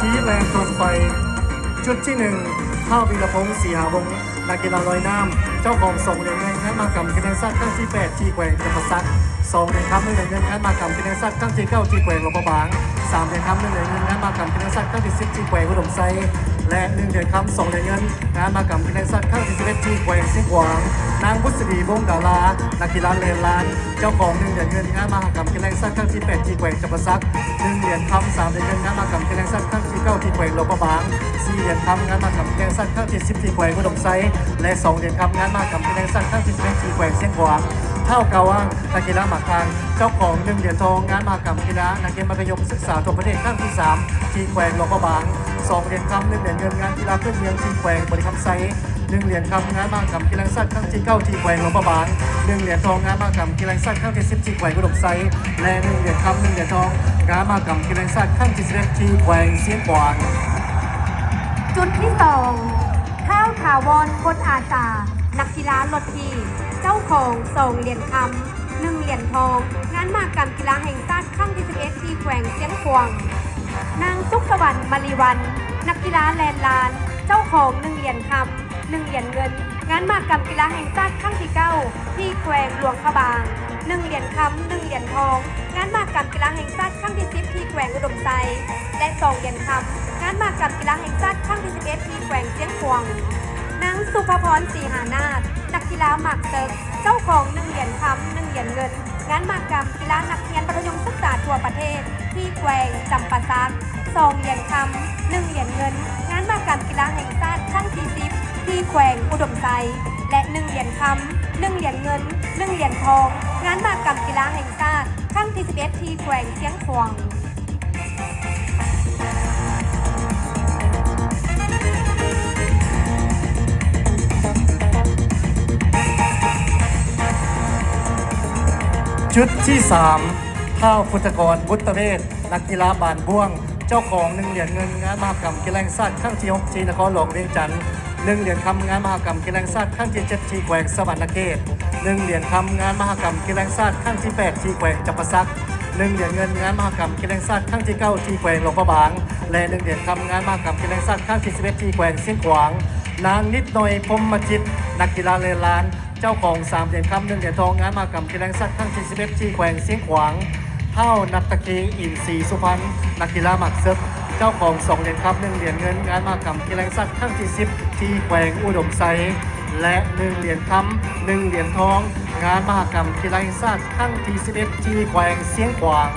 ທີ່ແລງຕົນໄປ. ຈຸດທີໜຶ່ງ ທ້າວ ວິລະພົງ ສີຫາວົງ ນັກກິລາລອຍນ້ຳ ເຈົ້າຂອງສອງຫຼຽນເງິນ ງານມະຫະກຳກິລາແຫ່ງຊາດຄັ້ງທີແປດ ທີ່ແຂວງຈຳປາສັກ, ສອງຫຼຽນຄຳ ໜຶ່ງຫຼຽນເງິນ ງານມະຫະກຳກິລາແຫ່ງຊາດຄັ້ງທີເກົ້າ ທີ່ແຂວງຫຼວງພະບາງ, ສາມຫຼຽນຄຳ ໜຶ່ງຫຼຽນເງິນ ງານມະຫະກຳກິລາແຫ່ງຊາດຄັ້ງທີສິບ ທີ່ແຂວງອຸດົມໄຊ ແລະ ໜຶ່ງຫຼຽນຄຳ ສອງຫຼຽນເງິນ ງານມະຫະກຳກິລາແຫ່ງຊາດຄັ້ງທີສິບເອັດ ທີ່ແຂວງຊຽງຂວາງ. ນາງ ບຸດສະດີ ວົງດາລາ ນັກກິລາແລ່ນລານ ເຈົ້າຂອງໜຶ່ງຫຼຽນເງິນ ງານມະຫະກຳກິລາແຫ່ງຊາດຄັ້ງທີແປດ ທີ່ແຂວງຈຳປາສັກ, ໜຶ່ງຫຼຽນຄຳ ສາມຫຼຽນເງິນ ງານມະຫະກຳກິລາແຫ່ງຊາດຄັ້ງທີເກົ້າ ທີ່ແຂວງຫຼວງພະບາງ, ສີ່ຫຼຽນຄຳ ງານມະຫະກຳກິລາແຫ່ງຊາດຄັ້ງທີສິບ ທີ່ແຂວງອຸດົມໄຊ ແລະ ສອງຫຼຽນຄຳ ງານມະຫະກຳກິລາແຫ່ງຊາດຄັ້ງທີສິບເອັດ ທີ່ແຂວງຊຽງຂວາງ. ທ້າວ ກາວາງ ນັກກິລາໝາກຄາງ ເຈົ້າຂອງໜຶ່ງຫຼຽນທອງ ງານມະຫະກຳກິລານັກຮຽນມັດທະຍົມສຶກສາທົ່ວປະເທດຄັ້ງທີສາມ ທີ່ແຂວງຫຼວງພະບາງ, ສອງຫຼຽນຄຳ ໜຶ່ງຫຼຽນເງິນ ງານກິລາພື້ນເມືອງ ທີ່ແຂວງບໍລິຄຳໄຊ, ໜຶ່ງຫຼຽນຄຳ ງານມະຫະກຳກິລາແຫ່ງຊາດຄັ້ງທີເກົ້າ ທີ່ແຂວງຫຼວງພະບາງ, ໜຶ່ງຫຼຽນທອງ ງານມະຫະກຳກິລາແຫ່ງຊາດຄັ້ງທີສິບ ທີ່ແຂວງອຸດົມໄຊ ແລະ ໜຶ່ງຫຼຽນຄຳ ໜຶ່ງຫຼຽນທອງ ງານມະຫະກຳກິລາແຫ່ງຊາດຄັ້ງທີສິບເອັດ ທີ່ແຂວງຊຽງຂວາງ. ຈຸດທີສອງ ທ້າວ ຖາວອນ ພົດອາສາ ນັກກິລາລົດຖີບ ເຈົ້າຂອງສອງຫຼຽນຄຳ ໜຶ່ງຫຼຽນທອງ ງານມະຫະກຳກິລາແຫ່ງຊາດຄັ້ງທີສິບເອັດ ທີ່ແຂວງຊຽງຂວາງ. ນາງ ສຸກສະຫວັນ ມະລີວັນ ນັກກິລາແລ່ນລານ ເຈົ້າຂອງໜຶ່ງຫຼຽນຄຳ ໜຶ່ງຫຼຽນເງິນ ງານມະຫະກຳກິລາແຫ່ງຊາດຄັ້ງທີເກົ້າ ທີ່ແຂວງຫຼວງພະບາງ, ໜຶ່ງຫຼຽນຄຳ ໜຶ່ງຫຼຽນທອງ ງານມະຫະກຳກິລາແຫ່ງຊາດຄັ້ງທີສິບ ທີ່ແຂວງອຸດົມໄຊ ແລະ ສອງຫຼຽນຄຳ ງານມະຫະກຳກິລາແຫ່ງຊາດຄັ້ງທີສິບເອັດ ທີ່ແຂວງຊຽງຂວາງ. ນາງ ສຸພາພອນ ສີຫານາດ ນັກກິລາໝາກເສິກ ເຈົ້າຂອງໜຶ່ງຫຼຽນຄຳ ໜຶ່ງຫຼຽນເງິນ ງານມະຫະກຳກິລານັກຮຽນມັດທະຍົມສຶກສາທົ່ວປະເທດ ທີ່ແຂວງຈຳປາສັກ, ສອງຫຼຽນຄຳ ໜຶ່ງຫຼຽນເງິນ ງານມະຫະກຳກິລາແຫ່ງຊາດຄັ້ງທີສິບ ທີ່ແຂວງອຸດົມໄຊ ແລະ ໜຶ່ງຫຼຽນຄຳ ໜຶ່ງຫຼຽນເງິນ ໜຶ່ງຫຼຽນທອງ ງານມະຫະກຳກິລາແຫ່ງຊາດຄັ້ງທີສິບເອັດ ທີ່ແຂວງຊຽງຂວາງ. ຈຸດທີສາມ ທ້າວ ພຸດທະກອນ ບຸດຕະເວດ ນັກກິລາບານບ້ວງ ເຈົ້າຂອງໜຶ່ງຫຼຽນເງິນ ງານມະຫະກຳກິລາແຫ່ງຊາດຄັ້ງທີຫົກ ທີ່ນະຄອນຫຼວງວຽງຈັນ, ໜຶ່ງຫຼຽນຄຳ ງານມະຫະກຳກິລາແຫ່ງຊາດຄັ້ງທີເຈັດ ທີ່ແຂວງສະຫວັນນະເຂດ, ໜຶ່ງຫຼຽນຄຳ ງານມະຫະກຳກິລາແຫ່ງຊາດຄັ້ງທີແປດ ທີ່ແຂວງຈຳປາສັກ, ໜຶ່ງຫຼຽນເງິນ ງານມະຫະກຳກິລາແຫ່ງຊາດຄັ້ງທີເກົ້າ ທີ່ແຂວງຫຼວງພະບາງ ແລະ ໜຶ່ງຫຼຽນຄຳ ງານມະຫະກຳກິລາແຫ່ງຊາດຄັ້ງທີສິບເອັດ ທີ່ແຂວງຊຽງຂວາງ. ນາງ ນິດໜ້ອຍ ພົມມະຈິດ ນັກກິລາແລ່ນລານ ເຈົ້າຂອງສາມຫຼຽນຄຳ ໜຶ່ງຫຼຽນທອງ ງານມະຫະກຳກິລາແຫ່ງຊາດຄັ້ງທີສິບເອັດ ທີ່ແຂວງຊຽງຂວາງ, ທ້າວ ນັດຕະຄີ ອິນສີສຸພັນ ນັກກິລາໝາກເສິກ ເຈົ້າຂອງສອງຫຼຽນຄຳ ໜຶ່ງຫຼຽນເງິນ ງານມະຫະກຳກິລາແຫ່ງຊາດຄັ້ງທີສິບ ທີ່ແຂວງອຸດົມໄຊ ແລະ ໜຶ່ງຫຼຽນຄຳ ໜຶ່ງຫຼຽນທອງ ງານມະຫະກຳກິລາແຫ່ງຊາດຄັ້ງທີສິບເອັດ ທີ່ແຂວງຊຽງຂວາງ.